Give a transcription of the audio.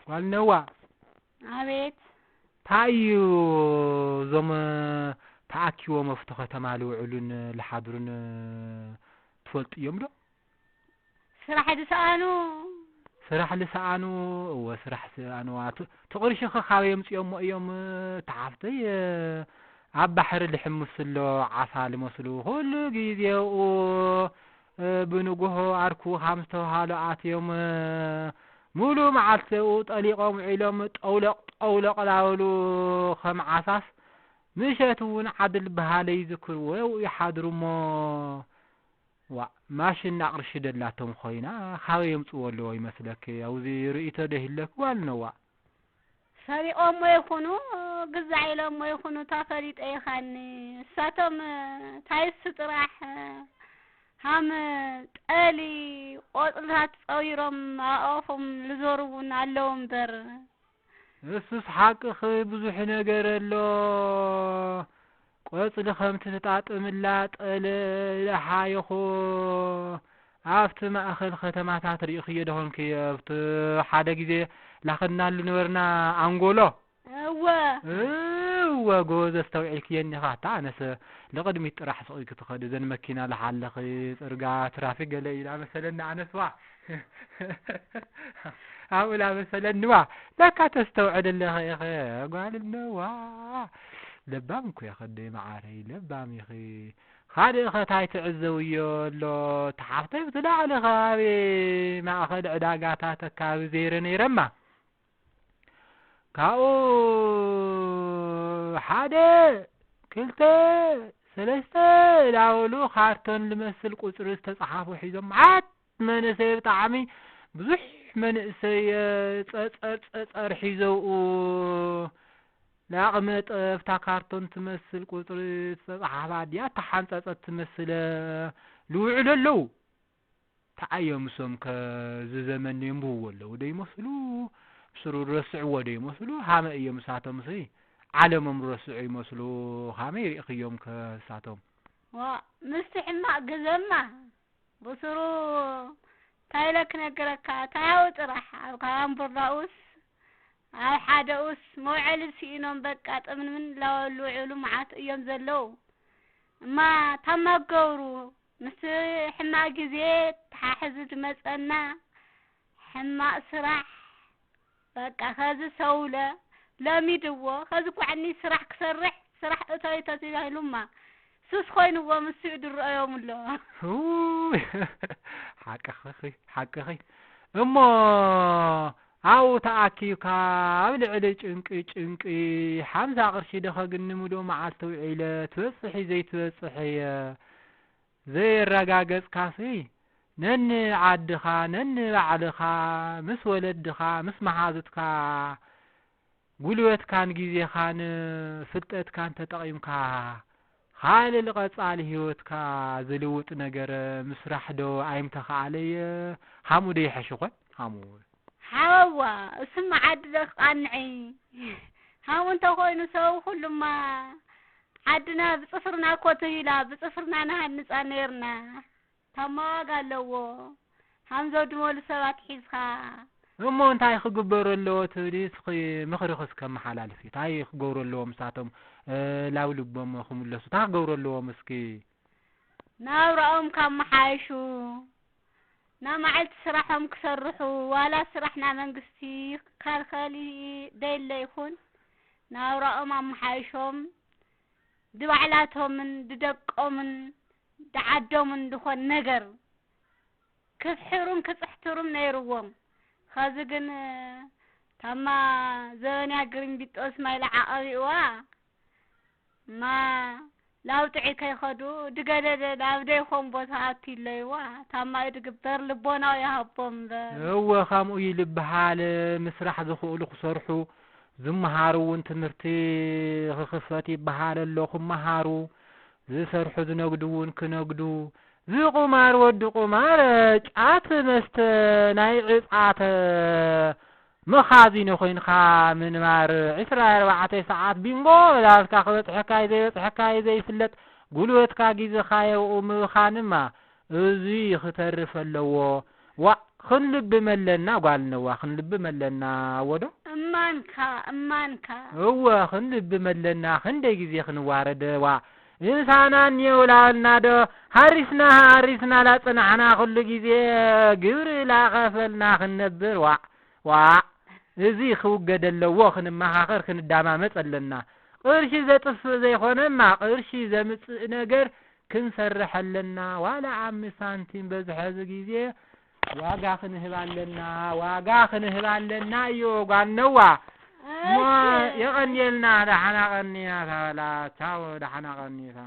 ጓልነዋ፣ ኣቤት። እንታይ እዩ እዞም ተኣኪቦም ኣብቲ ከተማ ልውዕሉን ልሓድሩን ትፈልጥዮም ዶ? ስራሕ ዝሰኣኑ። ስራሕ ልሰኣኑ? እወ፣ ስራሕ ሰኣንዋ። እቲ እቲ ቅርሺ ኸ ካበይ የምፅኦሞ እዮም? እታ ሓፍተይ፣ ኣብ ባሕሪ ልሕምስ ኣሎ ዓሳ ልመስሉ። ኩሉ ግዜ ኣብኡ፣ ብንጉሆ ኣርኩ ከም ዝተባሃሉ ኣትዮም፣ ሙሉእ መዓልቲ ኣብኡ ጠሊቖም ውዒሎም፣ ጠውለቕ ጠውለቕ ላበሉ ከም ዓሳስ፣ ምሸት እውን ዓድል በሃለ ይዝክርዎ ይሓድሩ እሞ፣ ዋእ፣ ማሽን ቅርሺ ደላቶም ኮይና፣ ካበይ የምጽዎ ኣለዎ ይመስለኪ? ኣብዚ ርእይቶ ዶ ይህለኪ ጓል ነዋ? ሰሪቖሞ ይኹኑ፣ ግዛዕ ኢሎሞ ይኹኑ፣ ታፈሊጠ ኢኻኒ። እሳቶም፣ ታይሱ ጥራሕ፣ ሃም ጠሊ ቆጽልታት ጸዊሮም ኣእኦም ልዞሩ እውን ኣለዉ እምበር። እሱስ ሓቅኺ ብዙሕ ነገር ኣሎ። ቆጽሊ ከምቲ ትጣጥምላ ጠል ለሓይኹ ኣብቲ ማእኸል ከተማታት ርኢኽዮ ደኾንኪ? ኣብቲ ሓደ ግዜ ላኽናሉ ነበርና ኣንጎሎ። እወ። እወ ጎበዝ ኣስተውዒልክየኒ ኢኻ። ኣታ ኣነስ ንቕድሚት ጥራሕ ስቕ ኢልኪ ትኸዲ፣ እዘን መኪና ልሓለኺ፣ ጽርጋ፣ ትራፊክ ገለ እዩ ላመሰለኒ ኣነስዋ። ኣብኡ ላመሰለኒዋ። ለካ ተስተውዕሊ ኣለኺ ኢኺ ጓል እነዋ። ለባም እኮ ኢኺ ኣደይ መዓረይ፣ ለባም ኢኺ። ካልእ ኸ ታይ ትዕዘብዮ ኣሎ? እታ ሓፍተይ ብቲ ላዕሊ ከባቢ ማእኸል ዕዳጋታት ኣካባቢ ዘይረ ነይረማ። ካብኡ ሓደ፣ ክልተ፣ ሰለስተ ዳበሉ ካርቶን ልመስል ቁፅሪ ዝተፅሓፉ ሒዞም መዓት መንእሰይ ብጣዕሚ ብዙሕ መንእሰይ ፀፀር ፀፀር ሒዘውኡ ላቕመጠ ኣብታ ካርቶን ትመስል ቁፅሪ ዝተፅሓፋ ድያ ተሓንፀፀት ትመስለ ልውዕሉ ኣለዉ። ተኣዮ ምሶም ከ ዝዘመን የንብብዎ ኣለዉ ዶ ይመስሉ? ብስሩ ረስዕዎ ዶ ይመስሉ? ሃመ እዮም እሳቶም ሲ ዓለሞም ረስዑ ይመስሉ። ሃመ ይርእኽዮም ከ እሳቶም? ዋ ምስቲ ሕማቕ ግዘማ ብስሩ እንታይ ኢለ ክነግረካ፣ ታያዊ ጥራሕ ኣብ ካምቡርዳኡስ ኣብ ሓደኡስ መውዐሊ ስኢኖም በቃ ጥምንምን ላበሉ ውዕሉ መዓት እዮም ዘለዉ። እማ ታማ ገብሩ ምስቲ ሕማቕ ግዜ ተሓሕዙ ዝመጸና ሕማቕ ስራሕ በቃ ኸዚ ሰውለ ለሚድዎ ኸዚ ኳዕኒ ስራሕ ክሰርሕ ስራሕ እቶይ ተባሂሉማ ሱስ ኮይንዎ ምስ ስዑዲ ረኣዮም ኣሎ። ሓቅኺ ሓቅኺ እሞ ኣብኡ ተኣኪብካ ኣብ ልዕሊ ጭንቂ ጭንቂ ሓምሳ ቅርሺ ዶ ከግኒ ምሉእ መዓልቲ ውዒለ ትበፅሕ እዩ ዘይትበፅሕ እየ ዘየረጋገፅካሲ ነኒ ዓድኻ ነኒ ባዕልኻ ምስ ወለድኻ ምስ መሓዙትካ ጉልበትካን ግዜኻን ፍልጠትካን ተጠቒምካ ካልእ ልቐጻሊ ህይወትካ ዝልውጥ ነገር ምስራሕ ዶ ኣይምተኻእለየ? ሃምኡ ዶ ይሐሽ ኾን? ሃምኡ። ሓወዋ፣ እሱማ ዓዲ ዶ ክቓንዕ? ሃምኡ እንተኾይኑ ሰው ኩሉማ ዓድና ብጽፍርና እኮ ትህይላ፣ ብጽፍርና ንሃንጻ ነይርና። ታማዋጋ ኣለዎ። ሃምዞ ድመሉ ሰባት ሒዝኻ። እሞ እንታይ ክግበሩ ኣለዎ ትብሊ እስኺ ምኽርኺ እስከ ኣመሓላልፊ። እንታይ ክገብሩ ኣለዎም ንሳቶም ላብ ልቦም ክምለሱ እንታይ ክገብሩ ኣለዎም እስኪ? ናብራኦም ከመሓይሹ፣ ናብ መዓልቲ ስራሖም ክሰርሑ፣ ዋላ ስራሕ ናይ መንግስቲ ክከልከል ደይለ ይኹን ናብራኦም ኣመሓይሾም ድባዕላቶምን ድደቆምን ደዓዶምን ድኾን ነገር ክፍሕሩን ክፅሕትሩን ነይርዎም። ኸዚ ግን ታማ ዘበንያ ግሪምቢጦስ ማይ ለዓቐቢእዋ ማ ላውጥዒ ከይኸዱ ድገደደ ናብ ደይኾን ቦታ ኣትዩ ኣለይዋ። ታማ እዩ ድግበር ልቦናው ይሃቦም እምበር። እወ ከምኡ እዩ ልበሃል። ምስራሕ ዝኽእሉ ክሰርሑ ዝመሃሩ እውን ትምህርቲ ክኽፈት ይበሃል ኣሎ ክመሃሩ ዝሰርሑ ዝነግዱ እውን ክነግዱ፣ ዝቁማር ወዲ ቁማር ጫት መስተ ናይ ዕጻተ መኻዚኖ ኮይንካ ምንባር፣ ዕስራ ኣርባዕተ ሰዓት ቢንጎ ላልካ ክበጽሐካ እዩ ዘይበጽሐካ እዩ ዘይፍለጥ፣ ጉልበትካ ግዜኻ የብኡ ምብኻንማ እዙይ ክተርፍ ኣለዎ። ዋእ ክንልብም ኣለና ጓል ነዋ፣ ክንልብም ኣለና። ኣወዶ እማንካ እማንካ እወ ክንልብም ኣለና፣ ክንደይ ግዜ ክንዋረደ። ዋእ ምሳና እኒኤው ላበልና ዶ ሃሪስና ሃሪስና ላጸናሕና፣ ኩሉ ግዜ ግብሪ ላኸፈልና ክንነብር። ዋእ ዋእ እዚ ክውገድ ኣለዎ፣ ክንመኻኸር ክንዳማመጽ ኣለና። ቅርሺ ዘጥፍእ ዘይኮነማ ቅርሺ ዘምጽእ ነገር ክንሰርሕ ኣለና። ዋላ ኣምስት ሳንቲም በዝሐ እዚ ግዜ ዋጋ ክንህብ ኣለና፣ ዋጋ ክንህብ ኣለና እዩ ጓነዋ። እሞ የቐንየልና፣ ደሓና ቀንያ ተበላ። ቻው፣ ደሓና ቀንታ።